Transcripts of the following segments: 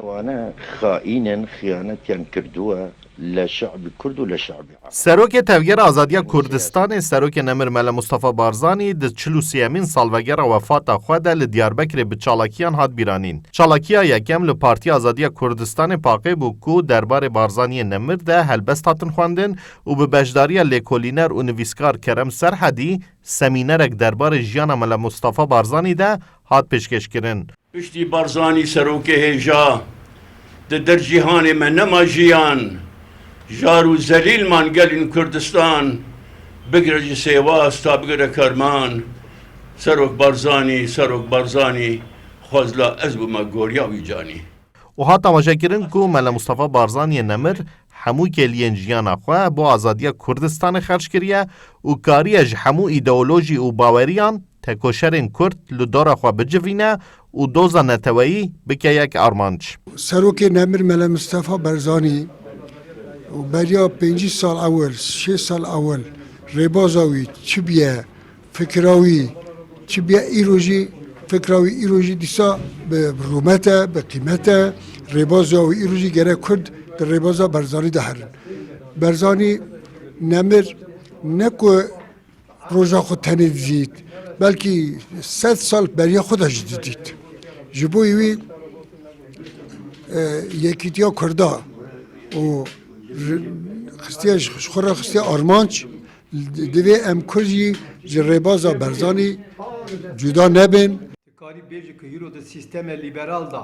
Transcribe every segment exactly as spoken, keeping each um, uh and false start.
Wana xaînên xiyanetiyan kirduwe le şe'bî Kurd û le şe'bî Ereb. Serokê Tevgera Azadiya Kurdistanê, Serokê Nemir Mele Mustafa Barzanî di çil û sêyemîn salvegera wefata xwe de li Diyarbekirê bi çalakiyan hat bîranîn. Çalakiya yekem li Partiya Azadiya Kurdistanê paqê bû ku derbarê Barzaniyê Nemir de helbest hatin xwendin û bi beşdariya lêkolîner û nivîskar Kerem Serhedî semînerek derbarê jiyana Mele Mustafa Barzanî de hat pêşkêşkirin. Piştî Barzanî serokê hêja, di der cîhanê me nema jiyan, jar û zelîl man gelên Kurdistan, bigire ji Sêwas ta bigire Kerman, Serok Barzanî, Serok Barzanî, xwezla ez bûme goriya wî canî. Û hat amajekirin ku Mele Mustafa Barzaniyê Nemir hemû kêliyên jiyana xwe bo azadiya Kurdistanê xerc kiriye û kariye ji hemû îdeolojî û baweriyan tekoşerên Kurd li dora xwe bicivîne û doza neteweyî bike yek armanc. Serokê Nemir Mele Mustafa Barzanî û beriya pêncî sal ewil, şêst sal ewil rêbaza wî çi biye, fikra wî çi biye, îro jî fikra wî îro jî dîsa bi rûmet e, bi qîmet e. Rêbaza wî îro jî gerek Kurd di rêbaza Barzanî de herin. Barzanî Nemir ne ku roja xwe tenê didît, belkî sed sal beriya xwe de jî didît. Ji bo wî, e, yekîtiya Kurda û ri-, xistiye ji, ji xwe re xistiye armanc, divê em Kurd jî ji rêbaza Barzanî cuda nebin. Dikarî bêjî ku îro di sîsteme lîberal de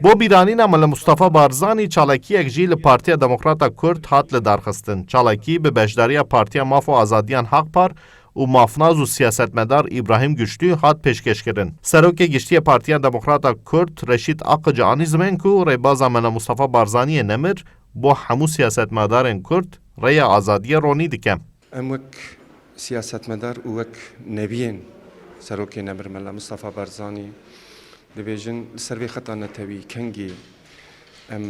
Bo bîranîna Mele Mustafa Barzanî çalakiyek jî li Partiya Demokrata Kurd hat lidarxistin. Çalakî bi beşdariya Partiya Maf û Azadiyan Hakpar û mafnaz û siyasetmedar Îbrahîm Güçlü hat pêşkêşkirin. Serokê Giştî yê Partiya Demokrata Kurd Reşîd Aqici anî zimên ku rêbaza Mele Mustafa Barzaniyê Nemir bo hemû siyasetmedarên Kurd rêya azadiyê ronî dike. Em wek siyasetmedar û wek nebiyên Serokê Nemir Mela Mustafa Barzanî dibêjin, li ser vê xeta netewî kengî em, e,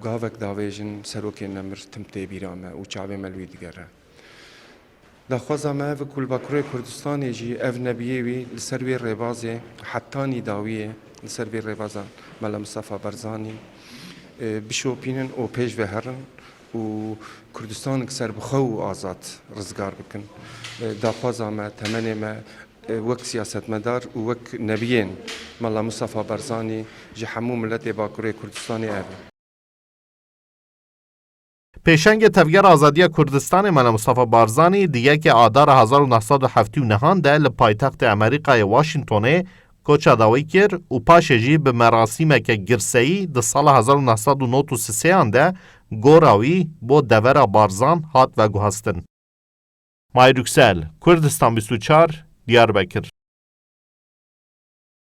gavek davêjin Serokê Nemir tim tê bîra me û çavê me li wî digere. Daxwaza me ev e ku li Bakurê Kurdistanê jî ev nebiyê wî li ser wê rêbazê hetanî dawiyê, li ser vê rêbaza Mela Mustafa Barzanî, e, bişopînin û pêş ve herin û Kurdistanek serbixwe û azad rizgar bikin. E, daxwaza me, temenê me, e, wek siyasetmedar û wek nebiyên Mela Mustafa Barzanî ji hemû miletê Bakurê Kurdistanê ev e. Pêşengê Tevgera Azadiya Kurdistanê Mela Mustafa Barzanî di yekê Adara hezar û neh sed û heftê û nehan de li paytextê Amerîkayê Washingtonê koça dawî kir û paşê jî bi merasîmeke girseyî di sala hezar û neh sed û nod û sêyan de gora wî bo devera Barzan hat veguhastin. Mahir Yüksel, Kurdistan bîst û çar, Diyarbekir.